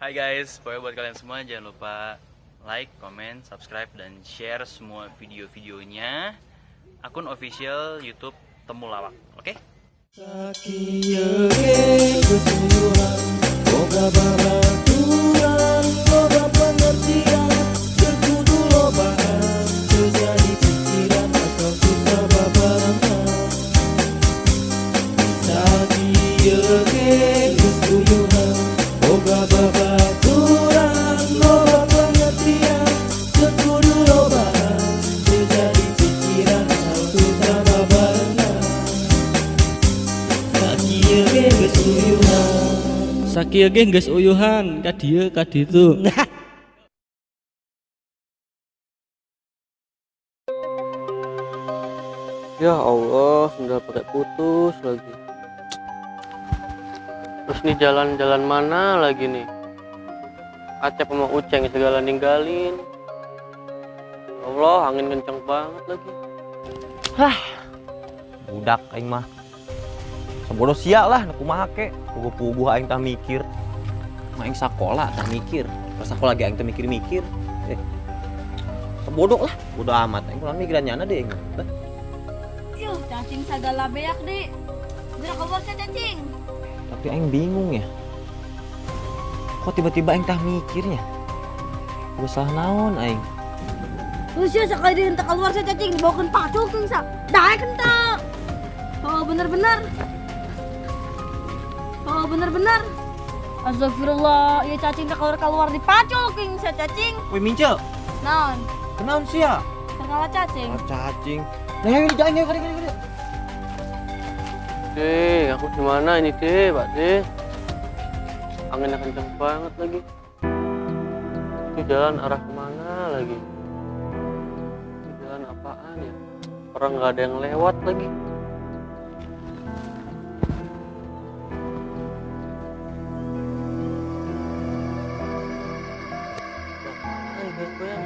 Hai guys, pokoknya buat kalian semua jangan lupa like, comment, subscribe, dan share semua video-videonya akun official YouTube Temulawak. Oke? Sakieu ge geus uyuhan, boga babaturan, loba pengertian, teu kudu lobaan, teu jadi pikiran asal susah babarengan. Sakieu ge geus uyuhan, boga babaturan, loba pengertian, teu kudu lobaan, teu jadi pikiran asal susah babarengan. Sakieu ge geus uyuhan. Sakieu ge geus uyuhan ka dieu ka ditu. Ya Allah, sendal pakai putus lagi. Terus nih jalan-jalan mana lagi nih? Acep sama Uceng segala ninggalin. Ya Allah, angin kencang banget lagi. Budak aing mah sabodo sia lah, nu kumaha ke puguh-puguh aing tah mikir mah, aing sakola tah mikir, pas sakola ge aing teh mikir-mikir, eh sabodo lah, bodo amat aing kunaon mikiran nyana deh aing mah. Lah. Yuh, cacing segala beak di. Gerak keluar saya cacing. Tapi aing bingung ya, kok tiba-tiba aing tah mikirnya. Gua salah naon aing? Terus ya sekali dia hentak keluar saya cacing dibawakan pacul keng sa. Daek hentak. Oh, bener-bener. Oh, bener-bener. Astagfirullah, ya cacing tak keluar keluar dipacul keng sa cacing. Wih Mince. Naon? Kenaon sia? Terkala cacing. Oh, cacing. Nah, ayo ayo ayo ayo ayo. Deh, aku di mana ini deh, Pak deh? Anginnya kencang banget lagi. Itu jalan arah kemana lagi? Itu jalan apaan ya? Orang nggak ada yang lewat lagi. Apaan goyang-goyang?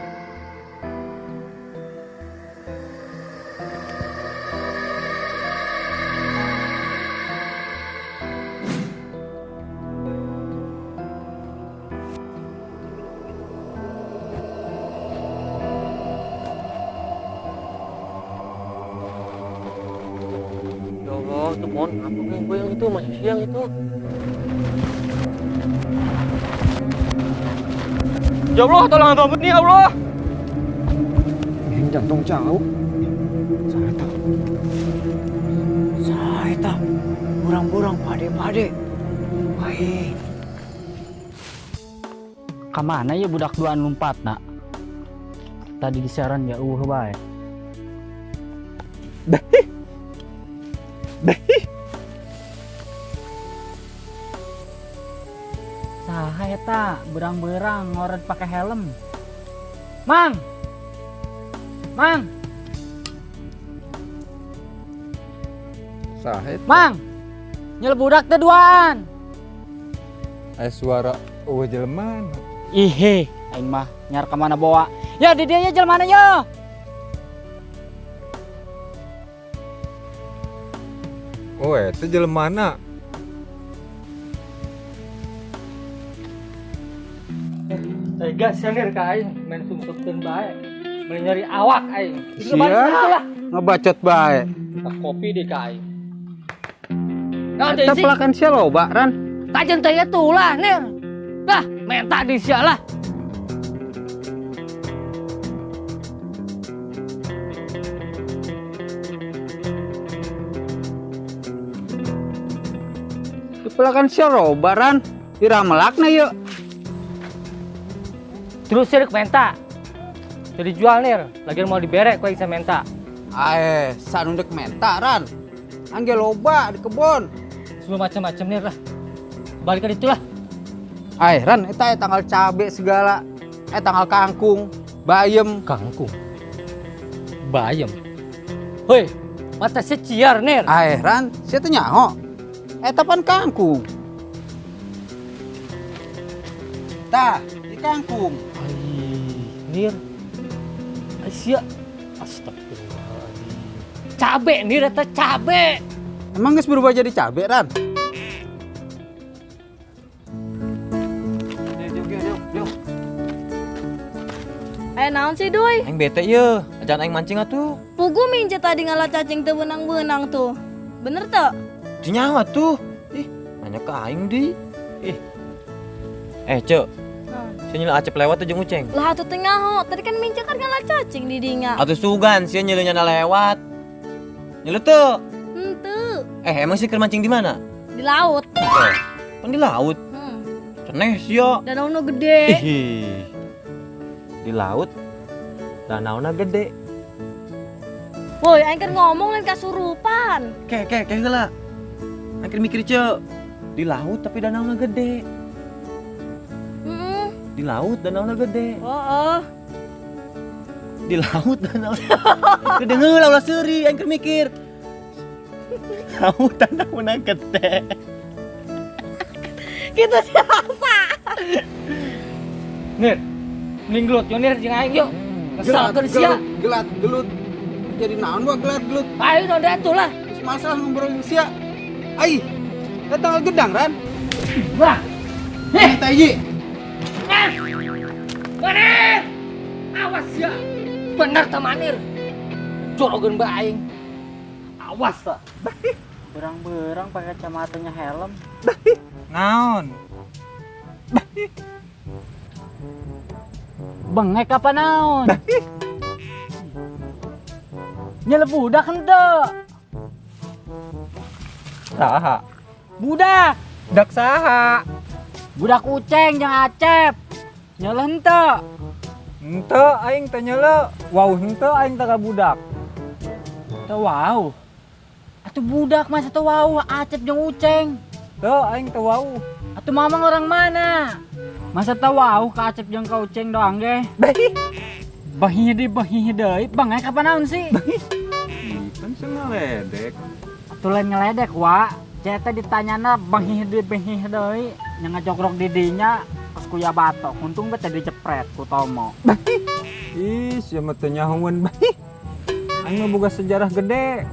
Ya Allah, itu pohon apa goyang-goyang itu? Masih siang itu. Ya Allah, tolong hamba nih ya Allah. Ini jantung jauh. Saya tak. Saya tak. Burang-burang pade-pade. Baik. Kamana ya budak duaan lumpat nak? Tadi disiaran ya bae. Saha eta berang-berang ngoret pakai helm. Mang. Mang, Saha eta? Mang. Nyel budak teh duaan. Aya suara eueuh jelema. Ihe, aing mah nyar ka mana bawa. Ya di dieu jelema yo. Oh, eta jelemana. Tega sia nir ka aing main sungsutkeun bae. Main nyari awak aing. Sia ngebacot bae. Minta kopi di ka aing. Nah, Eta deui sih. pelakan sia loba, Ran. Tajen teh itu lah nir. Dah, menta di sia lah. Pelakan sia loba, Ran. Ira melakna yeuh. Terus sih menta. Jadi jual nir, lagian mau diberek kok bisa menta. Ae, sanundek menta, Ran. Angge loba di kebon. Semua macam-macam nir lah. Balik ke itu lah. Ae, Ran, eta tanggal cabe segala. Tanggal kangkung, bayem. Kangkung. Bayem. Hoi, mata saya ciar nir. Ae, Ran, sia teh nyaho. Eta pan kangkung. Tah, di kangkung. Ai, nir. Asia. Astagfirullahaladzim. Cabe nir eta cabe. Emang geus berubah jadi cabe, Ran? Aya naon sih, Duy? Aing bete ye, ajakan aing mancing atuh. Pugu mince tadi ngalah cacing teu beunang-beunang tuh. Bener teu? Teu nyaho atuh. Ih, nanya ke aing deui. Ih. Cek. Sia nyeuleuh Acep lewat tuh jeung Uceng. Lah atuh teu nyaho, tadi kan mince kan ngalah cacing di dinya. Atuh sugan sia nyeuleuh nyana lewat. Nyeuleuh teu? Henteu. Emang sih keur mancing di mana? Di laut. Kan di laut. Ceneh sia. Danauna gede. Ih. Di laut danauna gede. Woi, aing keur ngomong lain kasurupan. Ke heula. Aing keur mikir ceu. Di laut tapi danauna gede. Di laut danauna gede. Heeh. Di laut danauna gede heula ulah seuri aing keur mikir. Laut danauna gede. Gitu biasa. Nir, mending gelut yo Nir jeung aing yuk. Ngesalkeun sia. Gelat gelut. Jadi naon gua gelat gelut. Ayo naon atuh lah. Geus masalah ngobrolin sia. Ai, datang gedang Ran. Wah. Heh, tai. Manir! Awas ya. Bener ta Manir. Jorogeun bae aing. Awas ta. Berang-berang pakai kacamatanya helm. Naon? Bengek apa naon? Nyelep budak henteu. Saha? Budak. Budak saha? Budak Uceng jeung Acep. Nyeleh henteu. Henteu aing teh nyeleh. Wow henteu aing teh ka budak. Teu wow. Atuh budak masa teu wow Acep jeung Uceng. Teu aing teu wow. Atuh mamang orang mana? Masa teu wow ka Acep jeung ka Uceng doang ge? Bahih deui, bangek apa naon sih? Kan ngeledek. Atuh lain ngeledek, wa. Ceta ditanyana bahih deui, nya ngajogrok di dinya pas kuya batok. Untung bete dicepret ku Tomo. Ih, sia mah teu nyahoeun bahih. Aing mah boga sejarah gede.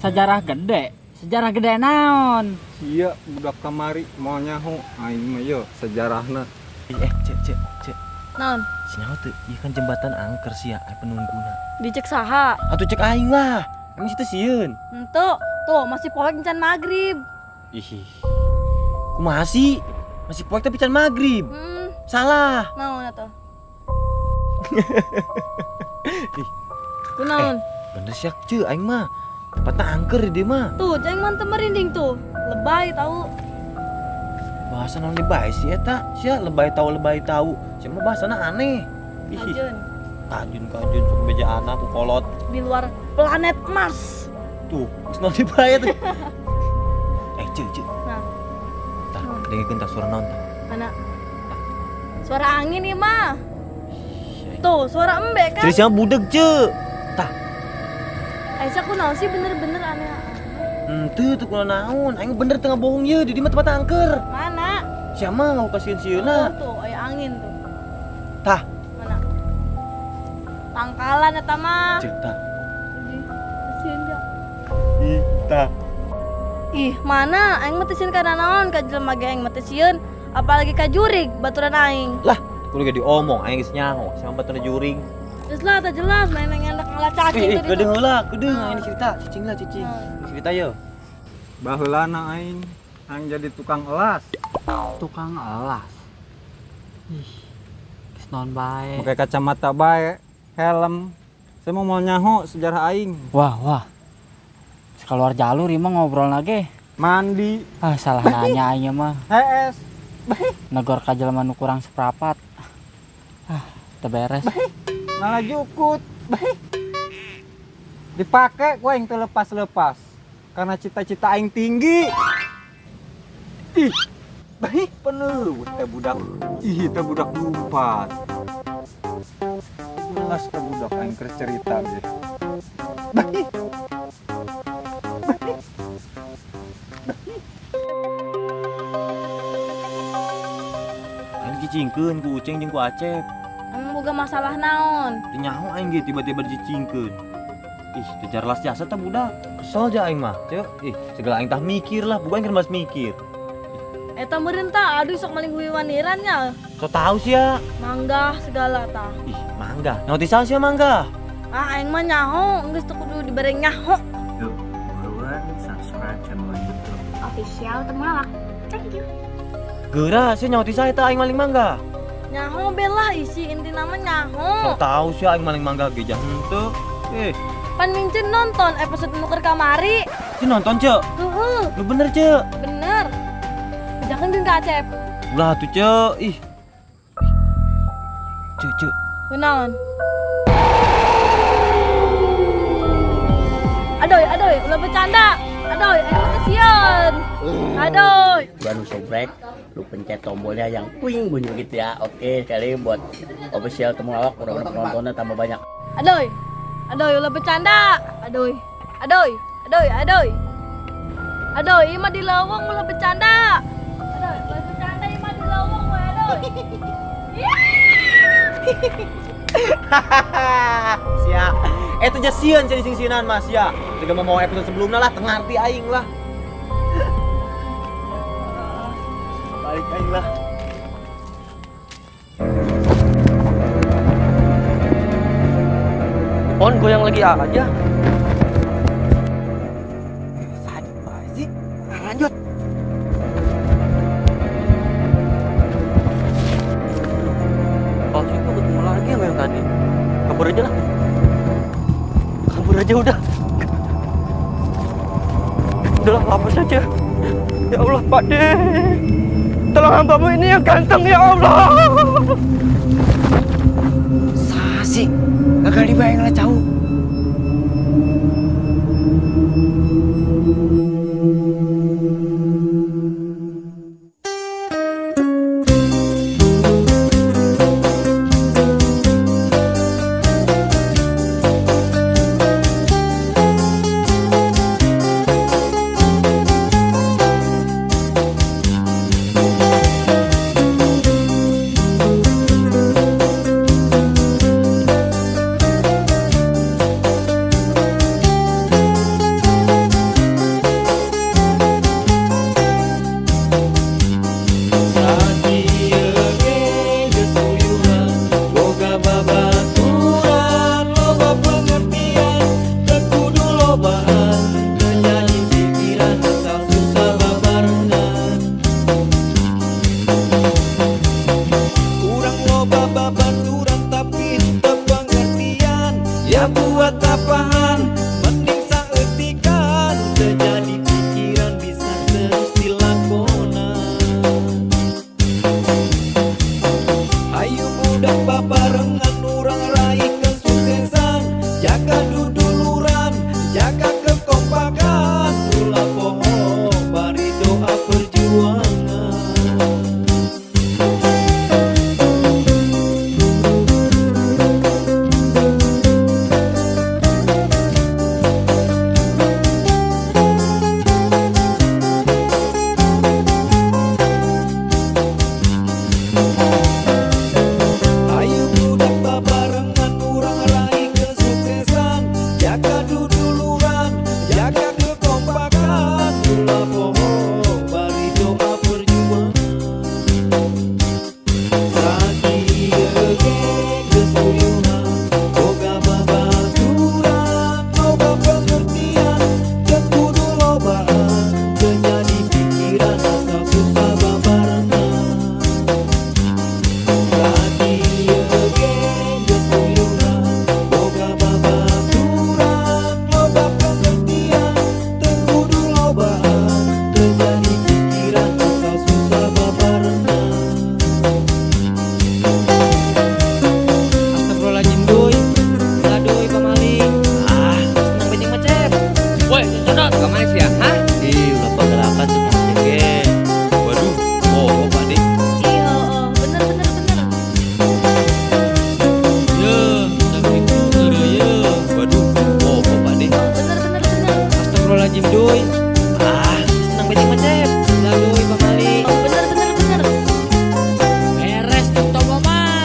Sejarah gede? Sejarah gede naon? Sia budak kamari moal nyaho aing mah ye sejarahna. Cek. Naon? Si nyaho teu, ieu kan jembatan angker sia, aya penungguna. Dicek saha? Atuh cek aing lah. Emang situ sieun? Henteu, tuh masih poek can magrib. Ih. Kumaha sih? Masih poek tapi can magrib. Salah. Naon atuh? Ih. Kunaon? Bener sia ceu aing mah. Tempatnya angker di dia mah. Tuh, jangan mantep merinding tuh. Lebay tahu. Bahasa naon lebay sih eta? Sia lebay tahu. Sia mah bahasana aneh. Ih. Kajun sok beja anak ku kolot. Di luar planet Mars. Tuh, geus naon lebay tuh. Ceu. Nah. Tah, dengekeun tah suara naon tah? Mana? Suara angin ieu mah. Tuh, suara embe kan? Jadi sia budeg ceu. Tah. Aisyah kunaon sih bener-bener aneh. Henteu teu kunaon, aing bener teu ngabohong ye, di dieu mah tempat angker. Mana? Sia mah ngaku kasieun sieuna. Tuh, aya angin tuh. Tah. Mana? Pangkalan eta mah. Ceuk tah. Sieun ja. Ih, tah. Ih, mana aing mah teu sieun kana naon ka jelema ge aing mah teu sieun, apalagi ka jurig baturan aing. Lah, kudu ge diomong aing geus nyaho, sama baturan jurig. Geus lah, teu jelas main ngendak ngalah cacing tadi. Kedeung heula, kedeung aing cerita, cicing lah cicing. Cerita ye. Baheulana aing jadi tukang elas. Tukang elas. Ih, geus naon bae. Pakai kacamata bae, helm. Saya mau nyaho sejarah aing. Wah. Keluar jalur ieu mah ngobrol lagi. Mandi. Ah, salah nanya aing mah. Hees. Negor ka jelema nu kurang seprapat. Ah, teu beres. Malah jukut. Dipake ku aing teu lepas-lepas. Karena cita-cita aing tinggi. Ih, penuh teh budak. Ih, teh budak lumpat. Jelas teh budak aing keur cerita ge. Aing dicicingkeun ku Uceng jeung ku Acep. Emang boga masalah naon? Teu nyaho aing ge tiba-tiba dicicingkeun. Ih, teu jelas jasa teh budak. Kesel ja aing mah, ceu. Ih, segala aing tah mikir lah, bukan keur bahas mikir. Eta meureun tah, aduh sok maling huiwaniran nya. So tau sia. Mangga segala tah. Ih, mangga. Nyaho ti saha sia mangga? Ah, aing mah nyaho, geus teu kudu dibere nyaho. Yuk, buruan subscribe channel YouTube Official Temulawak. Thank you. Geura sia nyaho ti saha eta aing maling mangga. Nyaho belah isi inti nama nyaho. So tau sia aing maling mangga ge jah henteu. Eh, Pan mincin nonton episode nu keur kamari. Si nonton, Cek? Heeh. Lu bener, Cek? Bener. Jangan jeung ka Acep. Ulah tuh, Cek. Ih. Cek, Cek. Kunaon? Aduh, aduh, ulah bercanda. Aduh, aing mah kesian. Aduh. Baru sobrek, lu pencet tombolnya yang kuing bunyi gitu ya. Oke, sekali buat official Temulawak, mudah-mudahan penontonnya tambah banyak. Aduh. Aduh, ulah bercanda. Aduh. Aduh, aduh, aduh. Aduh, ieu mah di leuweung ulah bercanda. Aduh, ulah bercanda ieu mah di leuweung we, aduh. Sia. Eta ja sieun sia disingsieunan mah sia. Siga mau episode sebelumnya lah, teu ngarti aing lah. Balik aing lah. Pohon goyang lagi aja. Sadi lanjut. Kalau situ ketemu lagi sama yang tadi. Kabur aja lah. Kabur aja udah. Udahlah, hapus aja. Ya Allah, Pak De. Tolong hambamu ini yang ganteng ya Allah. Sasi, gagal dibayang lah jauh. Ya buat apaan, mending saeutikan. Terjadi pikiran bisa terus dilakonan. Ayo budak babarengan urang raih kesuksesan. Jaga duduluran, jaga kekompakan. Ulah poho bari doa perjuangan. Ayo budak babarengan urang raih kesuksesan. Jaga duduluran, jaga kekompakan. Ulah poho bari doa perjuangan. Sakieu ge geus uyuhan, boga babaturan, loba pengertian, teu kudu lobaan, teu jadi pikiran asal susah babarengan. Sakieu ge geus uyuhan, boga babaturan, loba pengertian, teu kudu lobaan, teu jadi pikiran asal susah babarengan. Astagfirullahaladzim doi. Ulah doi pamali. Ah, senang beceng macet. Woi, cocok kemana sih ya? Hah? Ih, ulah pergerakan tuh ngecek. Waduh, oh, Pak De. Iya, oh, bener bener bener. Ye, sakitu ye. Waduh, oh, Pak De. Bener bener bener. Astagfirullahaladzim doi. Ah, senang beceng macet. Ulah doi pamali. Oh, bener bener bener. Beres tuh tobo mah.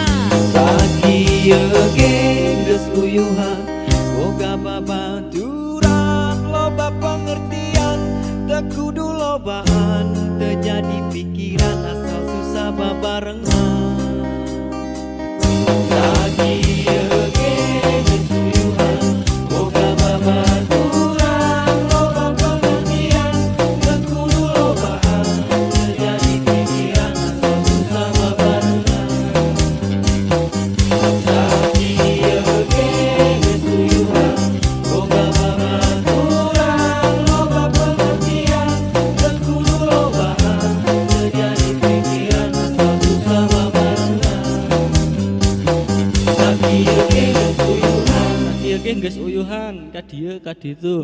Sakieu ge geus uyuhan, boga babaturan, loba pengertian, teu kudu lobaan, teu jadi pikiran asal susah babarengan. Ka dieu ka ditu.